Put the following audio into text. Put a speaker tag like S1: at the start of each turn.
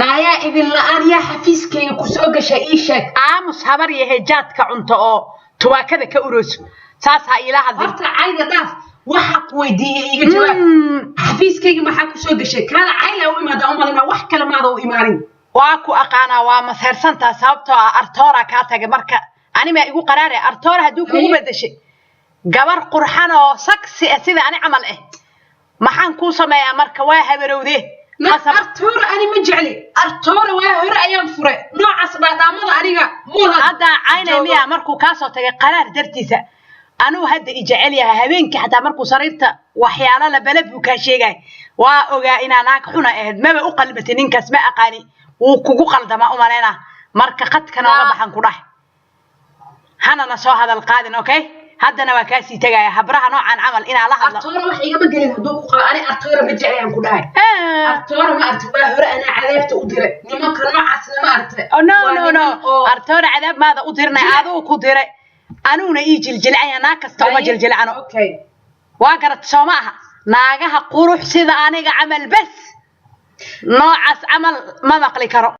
S1: Naayaa, idin la-aan yaa xafiiskayga ku soo gashay? Ii sheeg.
S2: Aamus, habar yahay, jaadka cunto oo tubaakada ka urooso, saas ha iila hadlin.
S1: Horta cayda dhaaf, waxa ku weydiiyey iiga jawaab. Xafiiskayga maxaa ku soo gashay? Kaala cayla u imaada umalina, wax kale maada u imaanin.
S2: Waa ku aqaanaa, waa maseersantaa, sababtoo ah Artoora kaa tagay. Marka animaa igu qaraare, Artoora hadduu kugu bedeshay gabar qurxan oo saksi ah sida ani camal ah, maxaan kuu sameeyaa? Marka waa habarowde. Qasab.
S1: Artoora ani ma jecli. Artoora waa hore ayaan furay. Noocaas dhaadhaamada aniga mula.
S2: Hadda caynay miya? Markuu kaasoo tagay qaraar dartiisa, anuu hadda i jecel yahay. Habeenkii xataa markuu sariirta waxyaalo la bala buu kaa sheegay. Waa ogaa inaa naag xuna ahayd, maba u qalbatay ninkaas, ma aqaani, wuu kugu qaldamaa umaleyna. Marka qadka nooga baxan ku dhahay, hanana soo hadal qaadin. Okay, haddana waa kaasii tegaya. Habraha noocan camal inaa la hadlo.
S1: Artoora wax igama gelin hadduu ku qabo. Ani Artoora ma jecli aan ku dhahay. Artoora ma aragtay, waa hore anaa cadaabta u diray. Nimanka noocaasna ma aragtay.
S2: Oh, no.
S1: Waa
S2: No.
S1: niman
S2: No.
S1: oo
S2: Artoora cadaab maada u dirnay, aduu ku diray, anuuna ii jiljilcaya. Naag kasta uma jiljilcano. Waa garat, soo ma aha? Naagaha qurux sida aniga camal bes, noocaas camal ma maqli karo.